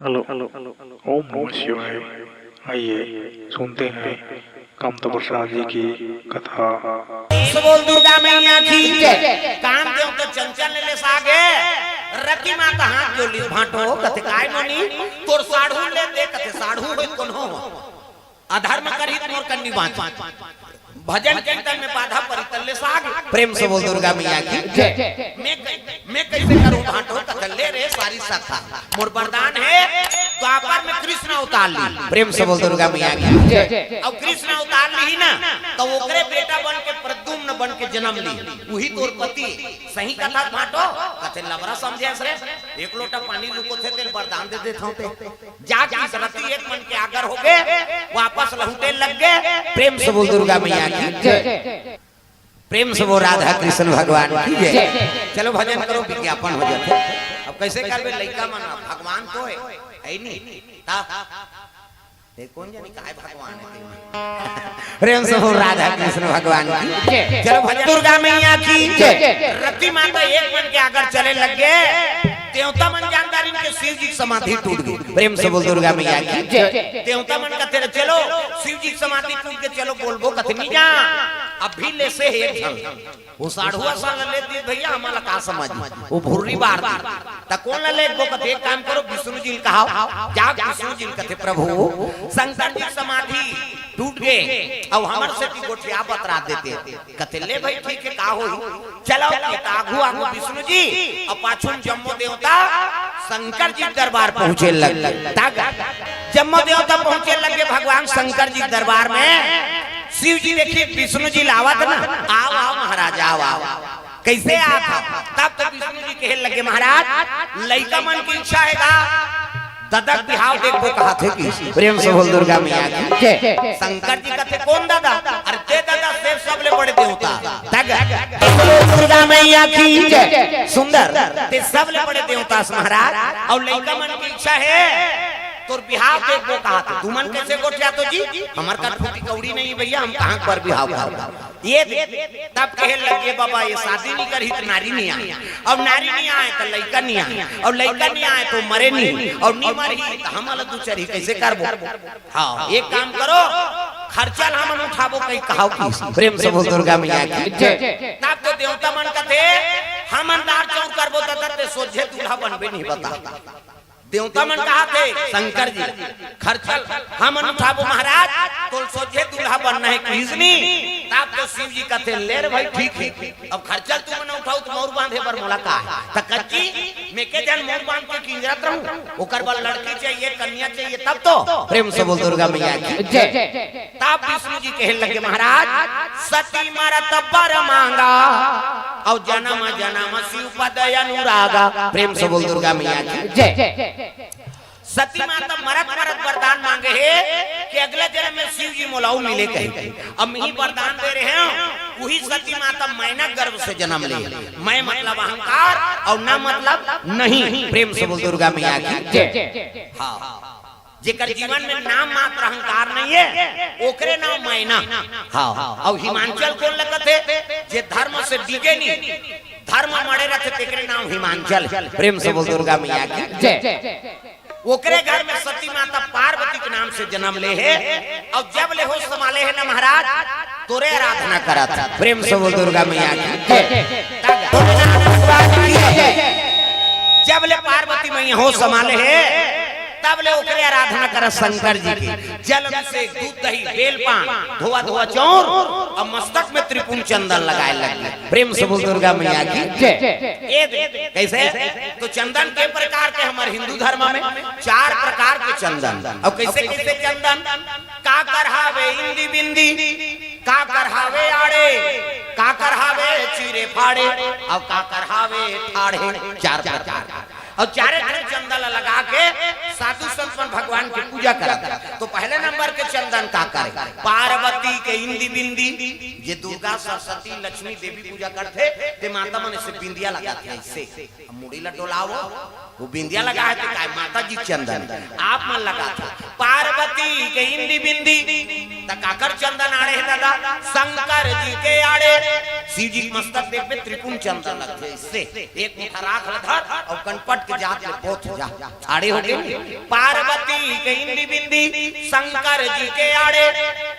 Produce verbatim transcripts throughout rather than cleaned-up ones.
Hello. ओम नमः शिवाय। आइए, सुनते हैं कामता प्रसाद जी की कथा। प्रेम से बोल दुर्गा मैया की जय। काम देव तो चंचल ने ले सागे, रति माता हाथ जोड़ ली, भांटो कथे काय मोनी, तोर साढ़ू ले दे कथे साढ़ू होई कोनो हो। अधर्म करही त मोर कन्नी बाँच। भजन कीर्तन में बाधा परी त ले साग। प्रेम से बोल दुर्गा मैया की जय। मैं कै-, मैं कैसे करूं भांटो कथे ले रे सारी सत्ता। मोर वरदान हे, द्वापर में कृष्ण अवतार ली। प्रेम से बोल दुर्गा मैया की जय। अब कृष्ण अवतार ली ना, तो ओकरे बेटा बन के प्रद्युम्न बन के जन्म ली। वही तोर पति सही कथा भांटो कथे लबरा समझे रे। एक लोटा पानी लुको थे तेल वरदान दे देता हूं ते। जाग की रति एक मन के आगर होगे, वापस लहुटे लग गे। प्रेम से बोल दुर्गा मैया की जय। प्रेम से बोल राधा कृष्ण भगवान की जय। जय। चलो भजन करो, विज्ञापन हो जाथे। अब कैसे करबे लइका मन, भगवान तो हे, हे नी। ता, हे कोन जानी काय भगवान हे। प्रेम से बोल राधा कृष्ण भगवान की जय। चलो भजन दुर्गा मैया की जय। रति माता एक मन के आगर चले लग गे। देवता मन जानदार इनके शिव जी की समाधि टूट गई। प्रेम से बोल दुर्गा मैया की जय। देवता मन कथे रे चलो शिव जी की समाधि टूट गे, चलो बोलबो कथे नी जा। अभी ले से हे एक झन। वो साढ़ुआ सन ले दी भैया, हमला का समझ। वो भुर्री बार दी। त कोन ला लेगबो कथे एक काम करो, विष्णु जी ल कहाओ। जा विष्णु जी ल कथे प्रभु शंकर जी की समाधि टूट गे, अब हमर से की गोठिया बतरा देते। कथे ले भाई ठीक हे, का होही, चलो आगू आगू विष्णु जी, अब पाछू में जम्मो देवता शंकर जी के दरबार पहुंचे लग गे। तक जम्मो देवता पहुंचे लग गे भगवान शंकर जी के दरबार में। शिव जी देखिए विष्णु जी लावत ना, आओ आओ महाराज आओ आओ। कैसे आप हो? तब तो विष्णु जी कहे लगे महाराज लइका मन की इच्छा हे गा, ददा के बिहाव देखबो कहाथे कि प्रेम से बोल दुर्गा मैया की जय। शंकर जी कथे कोन ददा? अरे ते ददा से सबले बड़े देवता। तक दुर्गा मैया की जय। सुंदर ते सबले बड़े देवता अस महाराज, अउ लइका मन की इच्छा हे तोर बिहाव देखबो कहाथे। तुमन कैसे गोठियाथो जी? हमर कर फूटी कौड़ी नहीं भैया, हम कहां पर बिहाव करबो? ये दे, तब कहे लगे बाबा ये शादी नी करही त नारी नी आए, अउ नारी नी आए त लइका नी आए, अउ लइका नी आए त मरे नी, अउ नी मरही त हमला दू चरही कैसे करबो? हां एक काम करो, खर्चा ल हमन उठाबो कही कहाव कि प्रेम से बोल दुर्गा मैया की जय। तब तो देवता मन कथे हमन दार चौर करबो त ते सोझे दूल्हा बनबे नहीं बता। देवता मन कहाथे शंकर जी खर्चा ल हमन उठाबो महाराज, तोल सोझे दूल्हा बनना हे किसनी। तब तो शिव जी कथे ले रे भाई ठीक हे, अब खर्चा ल तुमन उठाओ त मउर बांधे बर मोला का हे? त कच्ची में के जन मउर बांध के किंजरत रहूं, ओकर बर लड़की चाहिए कन्या चाहिए तब तो। प्रेम से बोल दुर्गा मैया की जय। तब विष्णु जी कहे लगे महाराज सती मरत बर मांगा, अउ जनम जनम शिव पद अनुरागा। प्रेम से बोल दुर्गा मैया की जय। सती माता मरत मरत वरदान मांगे हे कि अगले जन्म में शिव जी मोला अउ मिले कही। अब मैं ही वरदान दे रहे हूं, वही सती माता मैना गर्भ से जन्म ले। मैं मतलब अहंकार अउ ना मतलब नहीं। प्रेम से बोल दुर्गा मैया की जय। हां, जेकर जीवन में नाम मात्र अहंकार नहीं हे, ओकरे नाम मैना। हां, अउ हिमांचल कोन लगत हे? जे धर्म से डिगे नहीं, धर्म मड़े रथे तेकरे नाम हिमांचल। प्रेम से बोल दुर्गा मैया की जय। ओकरे घर में सती माता पार्वती के नाम से जन्म ले हे, अउ जब ले होश समाले हे ना महाराज, तोरे आराधना करत। प्रेम से बोल दुर्गा मैया की जय। जब ले पार्वती मैया होश समाले हे, तब ले ओकरे आराधना करत शंकर जी की। जल अभिषेक, दूध दही, बेल पान, धोआ धोआ चौर, अउ मस्तक में त्रिपुंड चंदन लगाए लगे। प्रेम से बोल दुर्गा मैया की जय। ए दे, कैसे? तो चंदन के प्रकार के हमर हिंदू धर्म में चार प्रकार के चंदन। अउ कैसे कैसे चंदन? काकर हावे इंदी बिंदी, काकर हावे आड़े, काकर हावे चीरे फाड़े, अउ काकर हावे ठाड़े। चार प्रकार। अउ चारे ठन चंदन ला लगा के साधु संत मन भगवान के पूजा करत हे। तो पहले नंबर के चंदन काकर हे? पार्वती के इंदी बिंदी, जे दुर्गा सरस्वती लक्ष्मी देवी पूजा करथे, ते माता मन से बिंदिया लगाथे ऐसे। अब मुड़ी ला डोलावो, वो बिंदिया लगा हे ते काय माता जी चंदन हे। आप मन लगाथे। पार्वती के इंदी बिंदी, त काकर चंदन आड़े हे दादा? शंकर जी के आड़े। शिव जी के मस्तक देखबे, त्रिपुंड चंदन लगथे, इससे एक मुठा राख ल धर अउ कनपट के जात ले पोत जा। आड़े हो गे। पार्वती के इंदी बिंदी, शंकर जी के आड़े।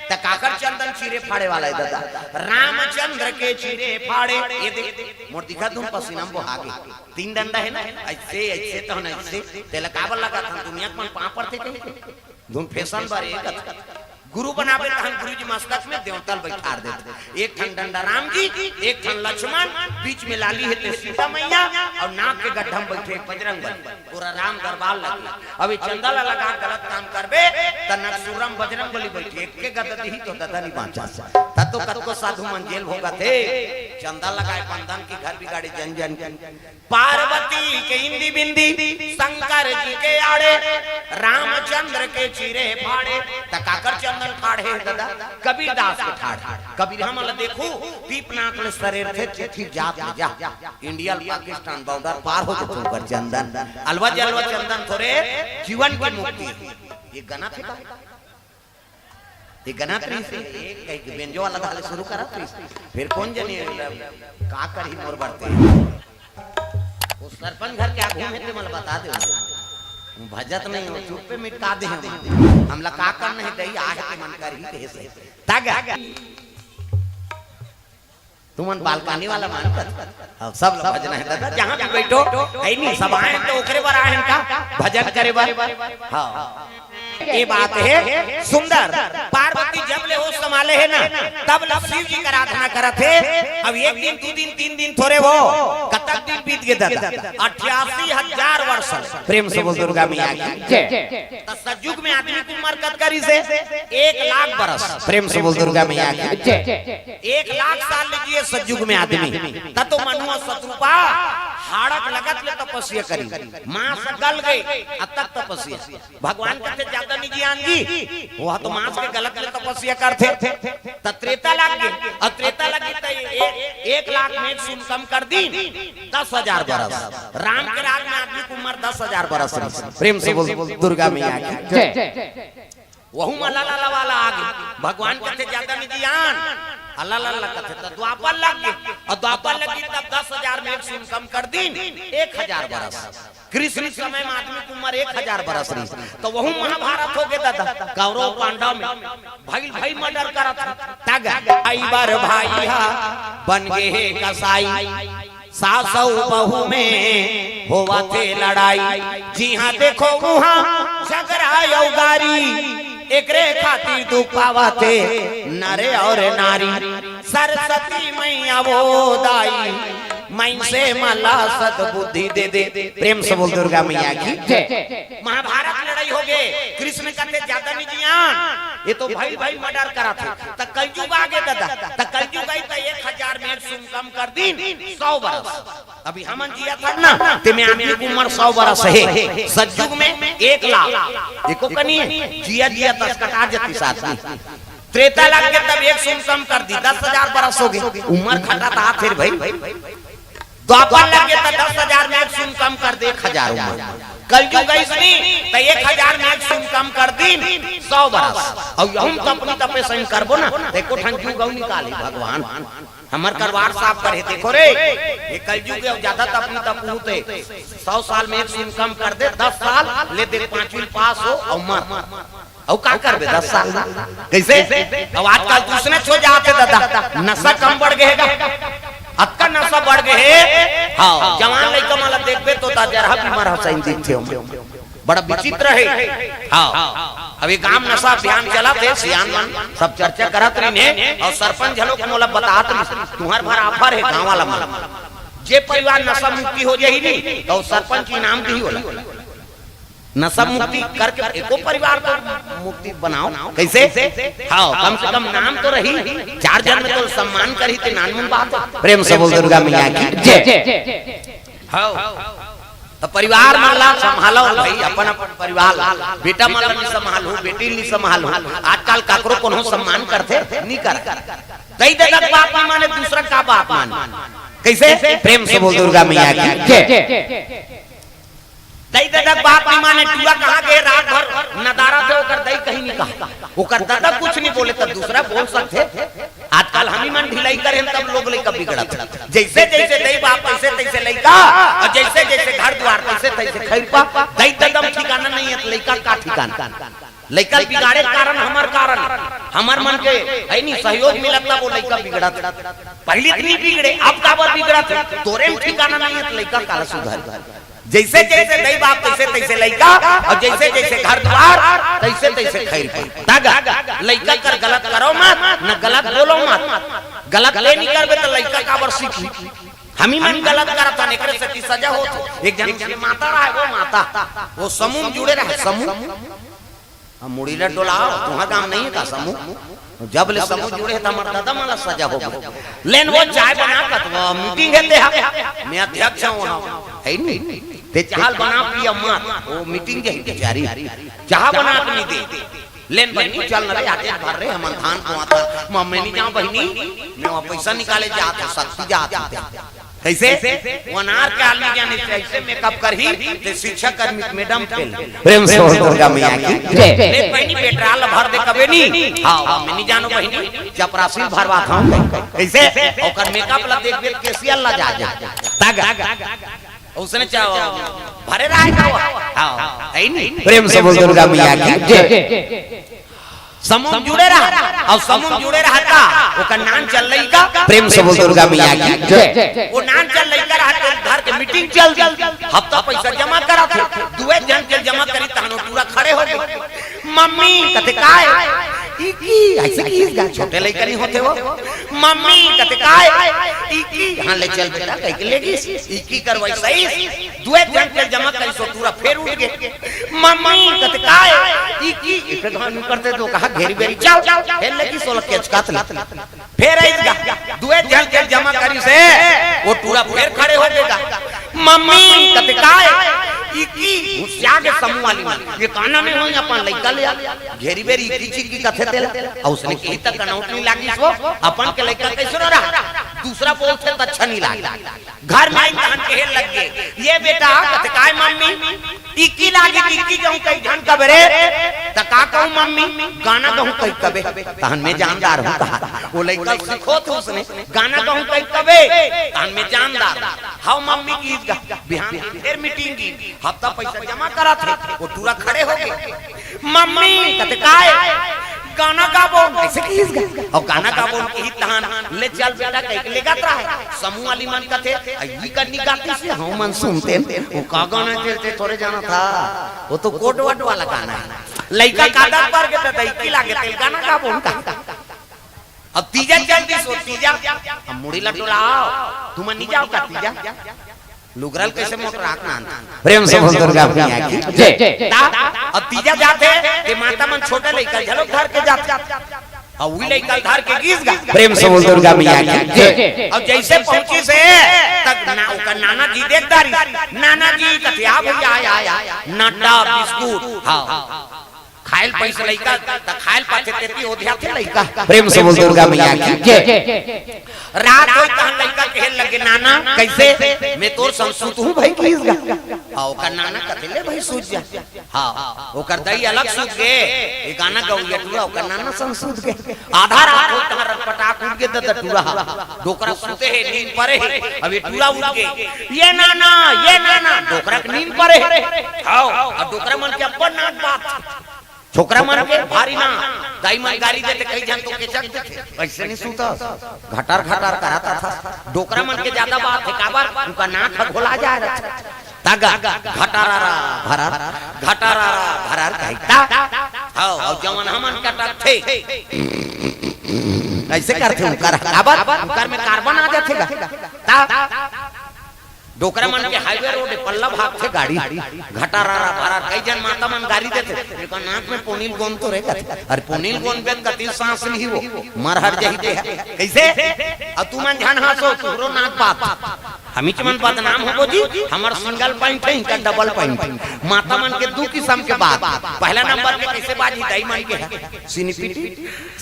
त काकर चंदन चीरे फाड़े वाला हे दादा? रामचंद्र के चीरे फाड़े। ये देख, मोर दिखा दूं, पसीना म बोहा गे। तीन डंडा हे ना, अइसे, अइसे तो ना अइसे। तेला काबर लगाथन? दुनिया के मन पाँव पड़थे कहीं। धुन फैशन बर एक गुरु बनाबे तहन गुरु जी मस्तक में देवता ल बइठार देथे। एक ठन डंडा राम जी, एक ठन लक्ष्मण, बीच में लाली हे ते सीता मैया, अउ नाक के गड्ढा में बइठे बजरंग बली। पूरा राम दरबार लगे। अब ये चंदा ला लगा के गलत काम करबे, त नकसुरम बजरंग बली बइठे, एक के गदा दिही तो ददा नहीं बांचा। त तो कतको साधु मन जेल भोगत हे, चंदा लगाए बंधन की, घर बिगाड़े जन जन की। पार्वती के इंदी बिंदी, शंकर जी के आड़े, रामचंद्र के चीरे फाड़े। त काकर चंदन ठाढ़े हे दादा? कबीरदास के ठाढ़े। कबीर हमन ल देखू, पीप नाक ले सरेरथे, चिट्ठी जात ले जा। इंडिया ल पाकिस्तान बॉर्डर पार हो जथे ओकर चंदन। अलवा जलवा चंदन थोरे जीवन के मुक्ति। ये गना थे का? ये गनत रहिस हे, एक कहि के बेंजो वाला धाले शुरू करत रहिस। फिर कोन जनी का करही मोर बर ते। वो सरपंच घर के आगू में ते मला बता दे। भजत नहीं हो, चुप्पे मिटका दे हम। हमला का करना हे दई, आहे ते मन करही ते से। तागा। तुमन बालकनी वाला मानत? हाँ, सब ला भजना हे दादा, जहाँ भी बइठो, अइ नहीं, सब आए तो ओकरे बर आए का, भजन करे बर। हाँ, ये बात हे सुंदर। पार्वती जब ले होश संभाले हे ना, तब ले शिव जी के आराधना करत हे। अब एक दिन, दू दिन, तीन दिन थोरे हो, कतक दिन बीत गे दादा? अट्ठासी हजार वर्ष। प्रेम से बोल दुर्गा मैया की जय। त सतयुग में आदमी के उम्र कतका रहिस हे? एक लाख बरस। प्रेम से बोल दुर्गा मैया की जय। एक लाख साल ले जिए सतयुग में आदमी, त तो मनुआ शतरूपा हाड़क लगत ले तपस्या करी, मांस गल गे, अब तक तपस्या। भगवान कथे ज्यादा नहीं जियान जी, वो तो मांस के गलत ले तपस्या करथे। त त्रेता लग गे, अउ त्रेता लग गे त एक, एक लाख में सुन कम कर दीन, दस हजार बरस। राम के राज में आदमी के उम्र दस हजार बरस रहिस। प्रेम से बोल दुर्गा मैया की जय। वहू म लाला वाला आ गे। भगवान कथे ज्यादा नहीं जियान, अल्लाह लाला कथे त द्वापर लग गे, अउ द्वापर लग गे तब दस हजार में एक सुन कम कर दीन, एक हजार बरस। कृष्ण समय में आदमी के उम्र एक हजार बरस रहिस, त वहू महाभारत हो गे दादा, कौरव पांडव में। भाई भाई मर्डर करत हे। तग अइबर भाई हा बन गे हे कसाई, सास अउ बहू में होवत हे लड़ाई। जिहाँ देखो उहाँ झगड़ा अउ गारी, एकरे खातिर दुख पावत हे नर अउ नारी। सरस्वती मैया वो दाई, मइनसे मन ला सद्बुद्धि दे दे। प्रेम से बोल दुर्गा मैया की जय। महाभारत लड़ाई हो गे, कृष्ण कथे ज्यादा नहीं जियान, ये तो भाई भाई मर्डर करत हे। त कलयुग आ गे दादा, त कलयुग आई त एक हजार में एक सुन कम कर दीन, सौ बरस। अभी हमन जियत हन ना, तेमे आदमी के उम्र सौ बरस हे, सतयुग में एक लाख। एको कनी हे, जियत जियत असकटा जतिस आदमी। त्रेता लग गे तब एक सुन कम कर दी, दस हजार बरस हो गे, उम्र घटत आत हे रे भाई। द्वापर लग गे त दस हजार में एक सुन कम कर दे, एक हजार उम्र। कलयुग अइसने, त एक हजार में एक सुन कम कर दीन, सौ बरस। अउ यहू म तपनी तपे सही करबो ना, त एको ठन जुग अउ निकाली भगवान। हमर करवार साफ करे, देखो रे, ये कलयुग हे, ज्यादा तपनी तपहू ते। सौ साल में एक सुन कम कर दे, दस साल ले दे, पांचवी पास हो अउ मर। अउ का करबे दस साल में? कइसे? अब आजकल दूसरे छो जात हे दादा, नशा कम बढ़ गे हे गा। अतका नशा बढ़ गे हे। हाँ, जवान लइका मन ला देखबे तो ता जरहा बीमार ह सही दिखथे ओमन। बड़ा विचित्र हे। हाँ, अभी गांव नशा अभियान चलत हे, सियान मन सब चर्चा करत रहिन हे, अउ सरपंच घलो के मोला बतात रहिस, तुंहर बर offer हे गांव वाला मन, जे परिवार नशा मुक्ति हो जाही नी, त सरपंच इनाम दिही ओला। नशा मुक्ति करके एको परिवार को मुक्ति बनाओ। कइसे? हाँ, कम से कम नाम तो रही, चार जन में तो सम्मान करही, ते नानमुन बात हे। प्रेम से बोल दुर्गा मैया की जय। हाँ, त परिवार मन ला संभालो भाई, अपन अपन परिवार ला। बेटा मन ला नहीं संभालो, बेटी नहीं संभालो। आजकल काकरो कोनो सम्मान करथे, नहीं कर। दई ददा के बात नहीं माने, दूसरा का बात माने? कइसे? प्रेम से बोल दुर्गा मैया की जय। दई ददा के बात नहीं माने, टुआ कहाँ गे, रात भर नदारथे, ओकर दई कहीं नहीं कहा। ओकर ददा कुछ नहीं बोले त दूसरा बोल सकथे। आजकल हमी मन ढिलाई करेन तब लोग लइका बिगड़त। जइसे जइसे दई बाप तइसे तइसे लइका, अउ जइसे जइसे घर दुवार तइसे तइसे खइरपा। दई ददा म ठिकाना नहीं हे त लइका का ठिकाना? लइका बिगाड़े के कारण हमर कारण, हमर मन के हे नहीं सहयोग मिलत तब वो लइका बिगड़त। पहिली त नहीं बिगड़े, अब काबर बिगड़त हे? तोरे म ठिकाना नहीं हे त लइका काला सुधारी? जइसे जइसे दई बाप तइसे तइसे लइका, अउ जइसे जइसे घर दुवार तइसे तइसे खइरपा। त गा, लइका कर गलत करो मत, न गलत बोलो मत। गलत ले नहीं करबे त लइका काबर सीखही? हमी मन गलत करत हन, एकरे सेती सजा होत हे। एक झन के माता रहे, वो माता, वो समूह म जुड़े रहे, समूह। अब मुड़ी ला डोलाव, तुंहर गांव नहीं हे का समूह? जब ले समूह जुड़े हे त हमर ददा मन ला सजा हो गे। लेन वो चाय बना कत, वो मीटिंग हे तेहा, मैं अध्यक्ष हूं वहां, हे नहीं? ते चाय ल बना पिया मत, वो मीटिंग जाही बेचारी, चाय बना के नहीं दे। लेन बहिनी चल न रे, आते भर रे, हमन धान बोआत हन। मैं नहीं जांव बहिनी, मैं वहां पइसा निकाले जात हंव, शक्ति जात हंव। कइसे? वो अनार के आलमी जाने से अइसे मेकअप करही, ते शिक्षा कर्मी के मैडम फेल। प्रेम से बोल दुर्गा मैया की जय। ले बहिनी पेट्रोल भर दे कबे नहीं। हां, मैं नहीं जानंव बहिनी, चपरासी ल भरवात हंव। कइसे? ओकर मेकअप ला देखबे त केसियल ला जा जा। त गा, ओसने चाव भरे रहे का वो? हां, हे नहीं? प्रेम से बोल दुर्गा मैया की जय। समूह म जुड़े रहा, अउ समूह म जुड़े रहा त ओकर नान चल लइका। प्रेम से बोल दुर्गा मैया की जय। वो नान चल लइका रहा त घर के मीटिंग चल दी। हफ्ता पइसा जमा करत हे, दुए झन के जमा करिस तहन वो टूरा खड़े हो गे। मम्मी कथे काय? इकी, अइसे किहिस गा, छोटे लइका नहीं होथे वो। मम्मी कथे काय? इकी, हां ले चल बेटा, कहिके ले गिस। इकी करवाइस, दुए झन के जमा करिस वो टूरा फेर उठ गे। मम्मी कथे काय? इकी, इके धान करते तो कहा घेरी बेरी चल, फेर लेगी सोलह के चकात ले। फेर आइस गा, दुए झन के जमा करिस हे, वो टूरा फेर खड़े हो गे गा। मम्मी कथे काय? इकी, गुस्सा गे समूह वाली मन, ये काना नहीं होई अपन लइका ले आ, घेरी बेरी इकी चिकी कथे तेला, अउ ओसने किही त कनौट नहीं लागिस वो, अपन के लइका कइसे रहा, दूसरा बोलथे त अच्छा नहीं लागे। घर में आइन तहन कहे लग गे, ये बेटा, कथे काय मम्मी, इकी लागी, इकी कहूं कई झन कबे रे, त का कहूं मम्मी, गाना कहूं कई कबे, तहन मैं जानदार हूं कहा। वो लइका सिखोथे ओसने, गाना कहूं कई कबे, तहन मैं जानदार हूं। हव मम्मी किहिस गा, बिहान फेर मीटिंग गिस, हफ्ता पइसा जमा करत हे, वो टूरा खड़े हो गे। मम्मी कथे काय? गाना गाबोन, अइसे किहिस गा। अउ गाना गाबोन किहिस तहन, ले चल बेटा कहिके लेगत रहे। समूह वाली मन कथे, अ, ई कनी गातिस हे, हमन सुनतेन। वो का गाना चलथे, थोरे जानत हस। वो तो कोट वट वाला गाना हे। लइका कादत पर गे त दई की लागे तेल गाना गाबोन का। अब तीजा चल दिस वो तीजा। अब मुड़ी ला डोलाव। तुमन नहीं जाव का तीजा? लुगरा ल कइसे मोटरात नान। प्रेम से बोल दुर्गा मैया की जय। त अब तीजा जाथे, ते माता मन छोटे लइका ल घलो धर के जाथे। अउ उही लइका ल धर के गिस गा। प्रेम से बोल दुर्गा मैया की जय। अउ जइसे पहुंचिस हे, त ना, ओकर नाना जी देख डारिस। नाना जी कथे, आ भइया, आ, आ, आ, नड्डा, बिस्कुट, हां। खाय ल पइसा लइका, त खाय ल पाथे तेती ओधियाथे लइका। प्रेम से बोल दुर्गा मैया की जय। रात होय तहन लइका कहे लगे, नाना, कइसे? मैं तोर संग सुतहूं भई किहिस गा। हां, ओकर नाना कथे, ले भई सुत जा। हां, ओकर दई अलग सुत गे, ये गाना गवइया टूरा, ओकर नाना संग सुत गे। आधा रात होय तहन रटपटाक उठ गे ददा टूरा। डोकरा सुते हे, नींद परे हे, अब ये टूरा उठ गे। ये नाना, ये नाना, डोकरा के नींद परे हे। हां, अउ डोकरा मन के अब्बड़ नाक बात। छोकरा मन के भारी ना, दाई मन गारी देथे, कई झन तो केचक देथे, अइसे नहीं सुतस, घटर घटर करत रथस। डोकरा मन के जादा बात हे, काबर? उनका नाक ह घोला जाय रथे। त गा, घटरारा भरर, घटरारा भरर कही त। हव, अउ जवन हमन कटकथे, अइसे करथे उनकर, काबर? उनकर में कार्बन आ जाथे गा। त डोकरा मन के हाईवे रोड हे, पल्ला भागथे गाड़ी, घटारारा भारा, कई झन माता मन गारी देथे, एकर नाक में पोनील गोंद तो रे कथे। अरे पोनील गोंद बेन कति सांस लिही वो, मरहर जही ते हे। कइसे? अउ तुमन झन हंसो, तुहरो नाक बात। हमीच मन बदनाम होबो जी। हमर सिंगल पॉइंट हे, इनका डबल पॉइंट। माता मन के दू किसम के बात। पहला नंबर के कइसे बाजी, दाई मन के हे, सिनीपिटी,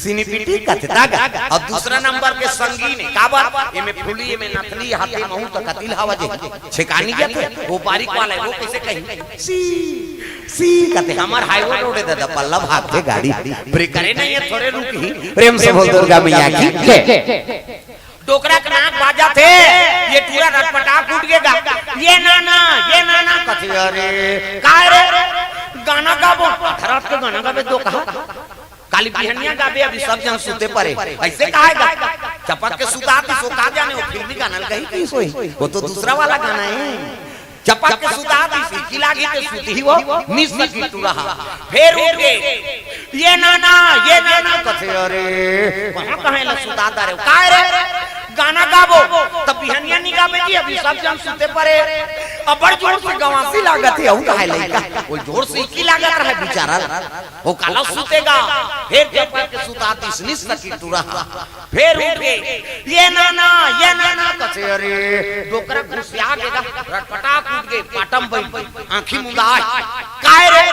सिनीपिटी कथे ता गा। अउ दूसरा नंबर के संगीन हे, काबर? एमे फूली, एमे नथली, हाथे महू त कतिल हवा जे छेकानी जाथे, वो बारीक वाला हे, वो कइसे कही? सी, सी कथे। हमर हाईवे रोड हे दादा, पल्ला भागथे गाड़ी, ब्रेक करे नहीं हे, थोरे रुकही। प्रेम से बोल दुर्गा मैया की जय। डोकरा के नाक बाजत हे, ये टूरा रटपटाक उठ गे गा। ये नाना, ये नाना कथे, अरे काय रे, गाना गाबो, अधरात के गाना गाबे तो कहा, काली बिहनिया गाबे, अभी सब जन सुते परे, अइसे कहे गा। चपक के सुता दिस, वो का जाने, वो फिल्मी गाना ल कही कि सोई, वो तो दूसरा वाला गाना हे। चपक के सुता दिस, इकी लागी ते सुतही वो, निस सकी टूरा हा। फेर उठ गे, ये नाना, ये नाना कथे, अरे कहाँ कहाँ ल सुता डारे, काय रे, गाना गाबो, त बिहनिया नी गाबे जी, अभी सब जन सुते परे, अबड़ जोर से गवासी लागत हे, अउ कहे लइका, वो जोर से इकी लागत रहे बिचारा, वो काला सुतेगा, फेर चपक के सुता दिस, निस सकी टूरा हा। फेर उठ गे, ये नाना, ये नाना कथे, अरे डोकरा घुसिया गे गा, रटपटाक उठ गे, पाटम बइठ, आँखी मुंदाय, काय रे,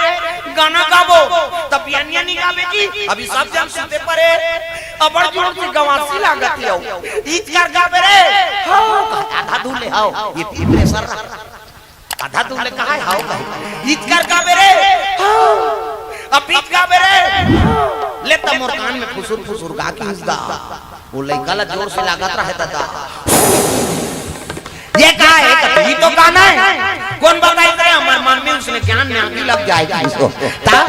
गाना गाबो, त बिहनिया नी गाबे जी, अभी सब जन सुते परे, अबड़ जोर से गवासी लागत हे, अउ इच कर गाबे रे, हाँ, आधा दूले, हाँ, ये प्रेशर रहा। आधा दूर ले कहा हे, हाव कहे। इच कर गाबे रे। अब बीच गाबे रे। ले त मोर कान में फुसुर फुसुर गा के गा। वो लइका ला जोर से लागत रहे दादा। ये का हे? ये तो गाना हे। कोन बताइस रे? हमर मन में उसने ज्ञान में आगी लग जाए इसको। ता